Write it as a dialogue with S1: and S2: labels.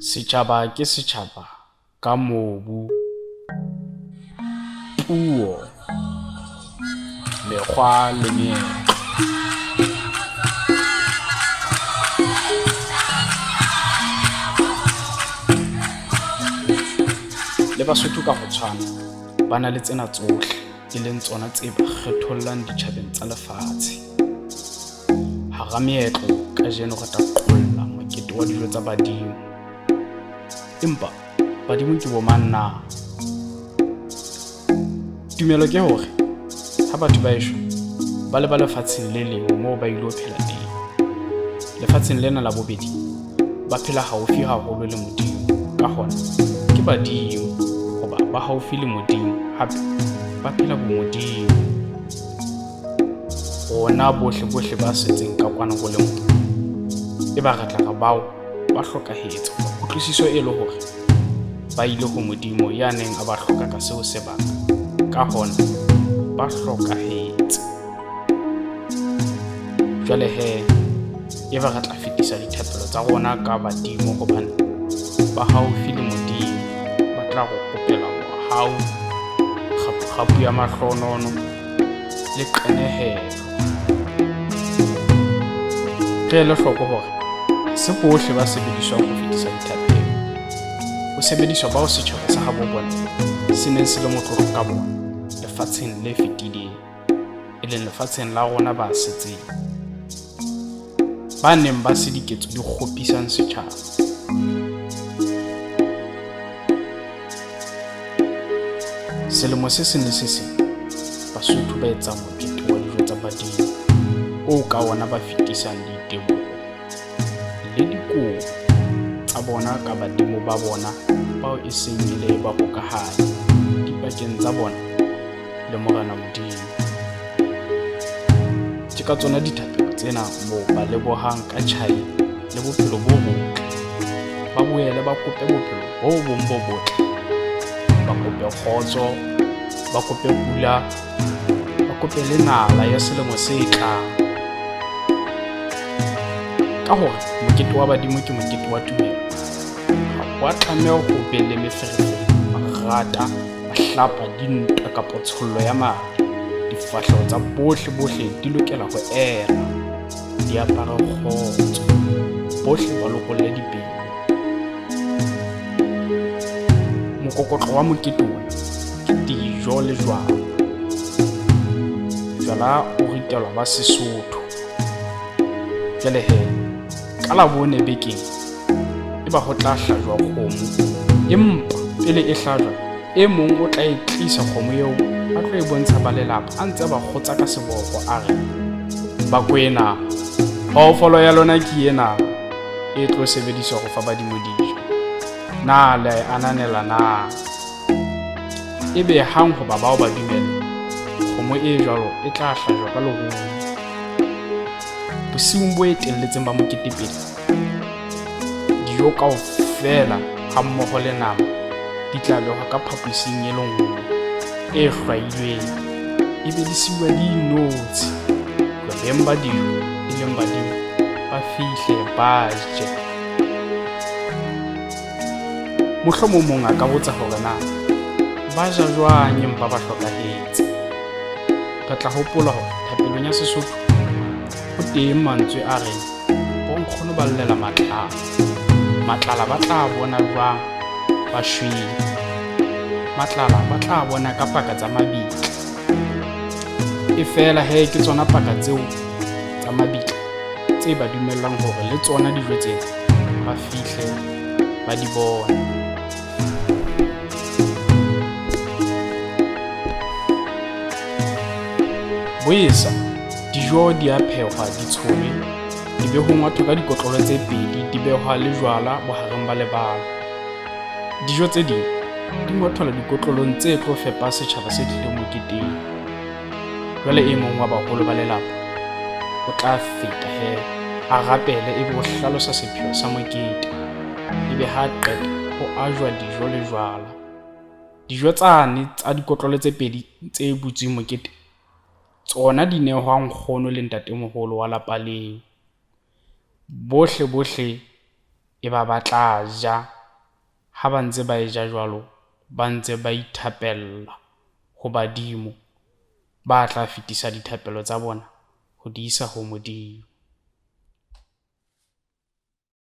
S1: Setjhaba ke setjhaba ka mobu, puo, mekgwa le meetlo. Le Basotho ka ho tshwana ba na le tsena tsohle e leng tsona tse ba kgethollang ditjhabeng tsa lefatshe. Hara meetlo kajeno re tla qolla mokete wa dijo tsa badimo. Empa badimo ke bo mang na? Tumelo ke hore ha batho ba eshwa ba leba lefatsheng le leng moo ba ilo phela teng. Lefatsheng lena la bobedi ba phela haufi haholo le Modimo, ka hona ke badimo hoba ba haufi le Modimo hape ba phela bomodimo. Rona bohle bohle ba setseng ka kwana ho le mona e ba re tla re bao ba hlokahetse hoba kutlwisiso e le hore ba ile ho Modimo ya neng a ba hloka ka seo sebaka, ka hona ba hlokahetse. Jwale he, e ba re tla fetisa dithapelo tsa rona ka badimo hobane ba haufi le Modimo, ba tla go kopela mohau, kgapu-kgapu ya mahlonono le qenehelo. Re ele hloko hore ha se bohle ba sebediswang ho fetisa dithapelo. Ho sebediswa bao setjhaba sa habo bona se neng se le motlotlo ka bona lefatsheng le fetileng, e leng lefatsheng la rona ba setseng, ba neng ba se diketso di kgopisang setjhaba. Selemo se seng le se seng Basotho ba etsa mokete wa dijo tsa badimo oo ka ona ba fetisang diteboho le dikopo tsa bona ka badimo ba bona bao e seng e le bahokahanyi dipakeng tsa bona le Morena Modimo. Ke ka tsona dithapelo tsena moo ba lebohang ka tjhai le bophelo bo botle, ba boele ba kope bophelo bo bong bo botle, ba kope kgotso, ba kope pula, ba kope le nala ya selemo se tlang. Ka hore mokete wa badimo ke mokete wa tumelo, ha wa tlameha ho be le meferefere, marata, mahlapa, dintwa kapa tshollo ya madi. Difahleho tsa bohle bohle di lokela ho ela, di apare kgotso, bohle ba lokolle dipelo. Mokokotlo wa mokete ona ke dijo le jwala. Jwala o ritelwa ba Sesotho. Jwale he, ka Labone bekeng e ba ho tla hlajwa kgomo, empa pele e hlajwa e mong o tla e tlisa kgomo eo a tlo e bontsha ba lelapa a ntse ba kgotsa ka seboko a re, Bakwena, phoofolo ya lona ke ena e tlo sebediswa ho fa badimo dijo. Na le a e ananela na? Ebe hang hoba bao ba dumela, kgomo e jwalo e tla hlajwa ka lerumo. Bosiung bo etelletseng ba mokete pele, dijo kaofela hammoho le nama di tla behwa ka phaposing e le nngwe e hlwailweng, ebe di siuwa di inotshi hore beng ba dijo e leng badimo ba fihle ba je. Mohlomong mong a ka botsa hore na ba ja jwang empa ba hlokahetse. Re tla hopola hore thapelong ya Sesotho ho teng mantswe a reng bonkgono ba llela matlala, matlala ba tla bona jwang ba shwele, matlala ba tla bona ka paka tsa mabitla. E feela he ke tsona paka tseo tsa mabitla tse ba dumellang hore le tsona dijo tsena ba fihle ba di bone. Boesa, dijo di a phehwa di tsholwe, di be ho ngwathwa ka dikotlolo tse pedi di behwa le jwala bohareng ba lebala. Dijo tse ding di ngwathelwa dikotlolong tse tlo fepa setjhaba se tlileng moketeng. Jwale e mong wa baholo ba lelapa o tla feta he a rapele ebe o hlalosa sepheo sa mokete. Ebe ha qeta ho ajwa dijo le jwala. Dijo tsane tsa dikotlolo tse pedi tse butsweng mokete tsona di nehwa nkgono le ntatemoholo wa lapa leo. Bohle bohle e ba ba tla ja Ha ba ntse ba eja jwalo, ba ntse ba ithapella ho badimo ba tla fetisa dithapelo tsa bona ho di isa ho Modimo.